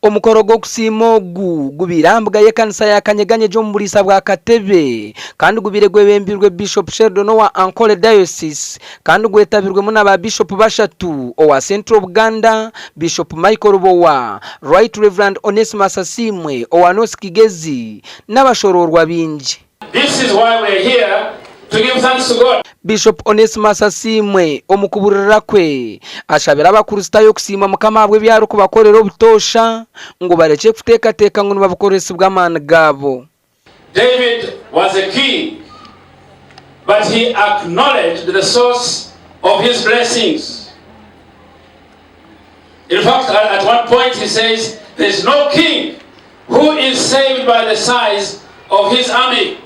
Omukoro gw'okusiima ogu gubaire aha mbuga y'ekanisa ya Kanyeganyegye omu buriisa bwa Katebe kandi gubaire gwebembirwe Bishop Sheldon owa Ankole Diocese kandi gwetabirwemu na ba Bishop bashatu owa Central Buganda, Bishop Michael Lubowa, Right Rev Onesimus Asiimwe owa North Kigezi n'abashoroorwa baingi. This is why we are here to give thanks to God. Bishop Onesimus Asiimwe omu kuburira kwe ashabire abakurisitayo kusiima Mukama ahabw'ebi arikubakorera obutoosha ngu barekye kuteekateeka ngu nibabikoresibwa amaani gaabo. David was a king but he acknowledged the source of his blessings. In fact, at one point he says, There's no king who is saved by the size of his army.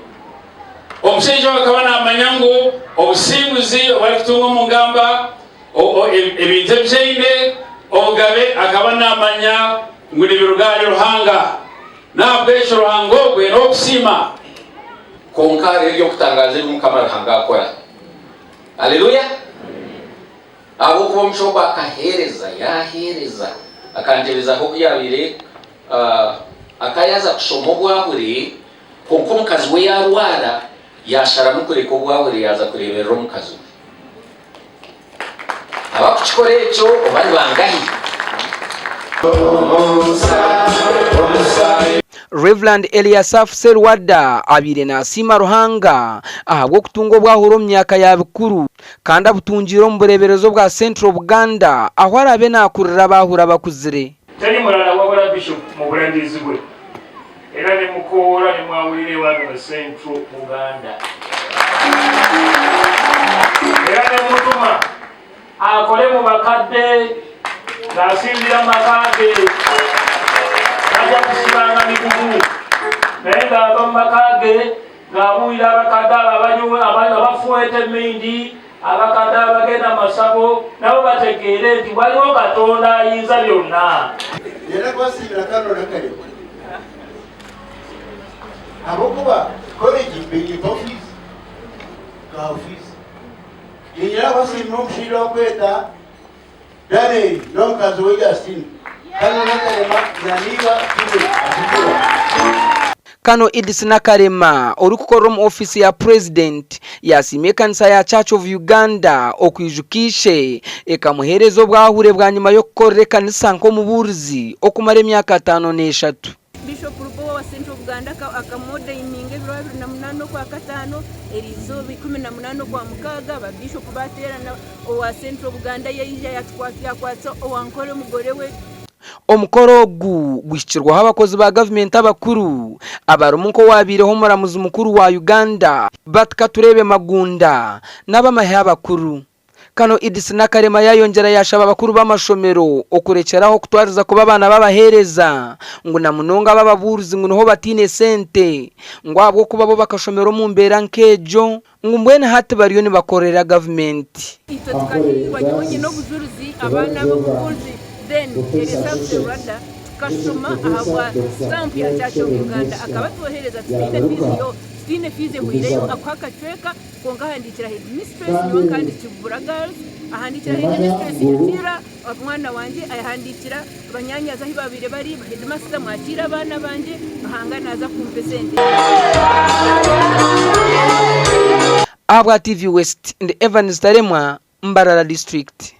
Omushaija ogu akaba naamanya ngu obusinguzi obu arikutunga omu ngamba, ebintu ebi aine, obugabe, akaba naamanya ngu nibiruga ahari Ruhanga. N'ahabw'ekyo Ruhanga ogwe n'ow'okusiima. Kwonka hariho eby'okutangaaza ebi Mukama Ruhanga akora. Haleluya! Ahabw'okuba omushaija ogwo akaheereza, yaaheereza, akantebezaho oku yaabaire akaba yaaza kushoma obwahure, kwonka omukazi we yaarwara, yaasharamu kureka obwahure yaaza kureeberera omukazi we. Abakukikora ekyo oba ni bangahi? Rev. Eliasaph Sserwadda abaire nasiima Ruhanga ahabw'okutunga obwahuri omu myaka ya bikuru kandi abutungiire omu bureeberezi obwa Central Buganda ahu araabe naakurira abaahuri abakuzire. Teri murala wabula Bishop mu bulagirizi bwe era ne mukowoola ne mwawulira ewange mu Central Buganda era ne mutuma akole mu bakadde ng'asinziira mu maka ge tajja kusibanga migugu naye ng'ava mu maka ge ng'abuulira abakadde abo abanywa abafuweeta emmindi abakadde abagenda mu masabo nabo bategeere nti waliwo Katonda ayinza byonna. Niinyenda kubasiimira kano n'akaremwa ahabw'okuba college nibaho fees, tukahaho fees. Niinyenda kubasiimira omushaija orikweta Daniel n'omukazi we Justine. Kano Nakalema na n'iba Jimmy Atukura. Kano Edith Nakalema orikukorera omu ofiisi ya Purezidenti yasiima ekanisa ya Church of Uganda okwijuka ishe ekamuheereza obwahure bwanyima y'okukorera ekanisa nk'omubuurizi okumara emyaka 53. Bishop Lubowa wa Central Buganda akamuordaininga ebiro 28 Okwakataano, eriizooba 18 Okwamukaaga ba Bishop baateerana owa Central Buganda yaija yakwatsa owa Nkore omugore we. Omukoro ogu guhikirweho abakozi ba gavumenti abakuru abarimu nk'owabaireho omuramuzi mukuru wa Uganda, Bart Katureebe Magunda n'abamahe abakuru. Kano Edith Nakalema yayongyera yashaba abakuru b'amashomero okurekyeraho kutwariza kuba abaana b'abaheereza ngu na munonga ab'ababuurizi ngu niho bataine sente ngu ahabw'okuba bo bakashomera omu mbeera nk'egyo ngu mbwenu hati bariyo nibakorera gavumenti. Itwe tukahiirwa, nyowe nyine obujurizi, abaana ab'obuhunzi then Eliezer Serwadda tukashoma ahabwa stamp ya Church of Uganda akaba atwohereza tutaine fees yo tutaine fees ehweireyo akuha akacweka Kwonka ahandiikira headmistress nyowe nkahandikibura girls, ahandiikira headmistress nyakiira omwana wangye, ahandiikira banyanyazi ahu babaire bari, ba headmaster mwakiire abaana bangye, Ruhanga naaza kumpa esente. Ahabwa TV West, ndi Evans Taremwa, Mbarara District.